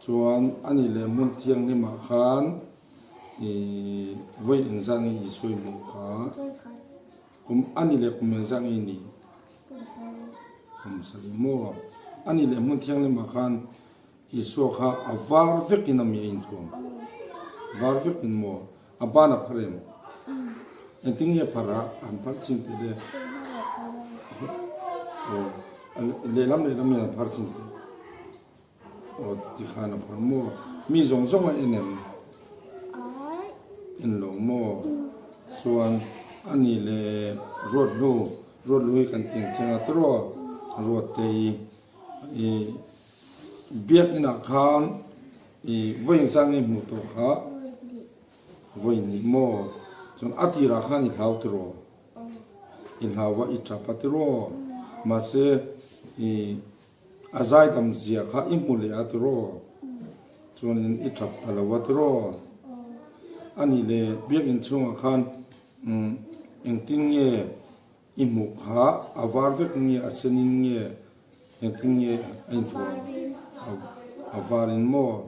Chuan a nih leh hmun thianghlimah khan ih vawi engzah nge Isua i hmuh kha? Kum a nih leh kum engzah nge i nih? Kum sarih maw? A nih leh hmun thianghlimah khan Isua kha a var vekin a mi a inthuam. Var vekin maw? A ban a phar em? Engtin nge a phar a? A han phar chin teh le. Aw, lehlam lehlam in an phar chin teh. Aw, tikhan a phar maw? Mi zawng zawng a en em? En lo maw? Chuan a nih leh Ruathlu, Ruathlu hi kan ti ang chiang a tiraw? Ruattei i Biakinah khan i vawi engzah nge hmuh tawh kha? Vawi hnih maw? Chuan a tirah khan i hlau tiraw? I hlau va i tap a tiraw? Mahse i a zaidam zia kha i hmu leh a tiraw? Chuanin i tap ta lo a tiraw? Anih leh biakin chhungah khan engtin nge I hmuh kha a var vek nge a senin nge engtin nge a inthuam? A varin maw?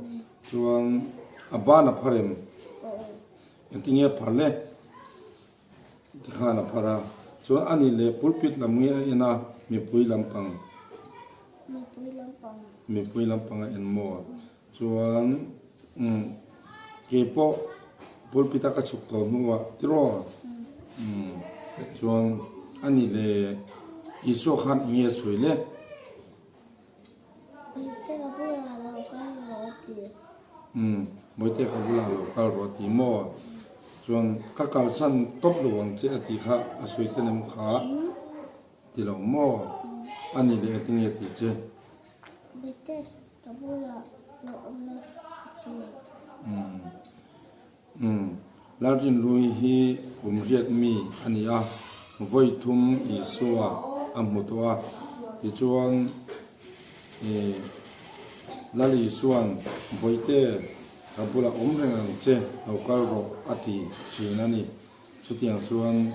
Chuan a ban a phar em? Engtin nge a phar le? Tikhan a phar a. Chuan a nih leh pulpit lam nge a en a mipui lampang? Mipui lampang a en maw? Chuan umm kei pawh pulpit a ka chhuk tawh hnuah tiraw umm chuan a ni le Isua khan eng nge a sawi le? Bawihte ka bulah lo kal rawh a ti. Umm Bawihte ka bulah lo kal rawh a ti maw? Chuan ka kalsan tawp lo ang che a ti kha a sawi ta nem kha ti lo maw? A ni le engtin nge a ti che? Bawihte. Ka bulah lo awm a ti. Umm. Umm. Lalrinhlui hi kum riat mi a ni a, vawi thum Isua a hmu tawh a. Tichuan, ih, Lal Isua'n, Bawihte, ka bulah awm reng ang che, lo kal rawh a ti thin a ni. Chutiang chuan.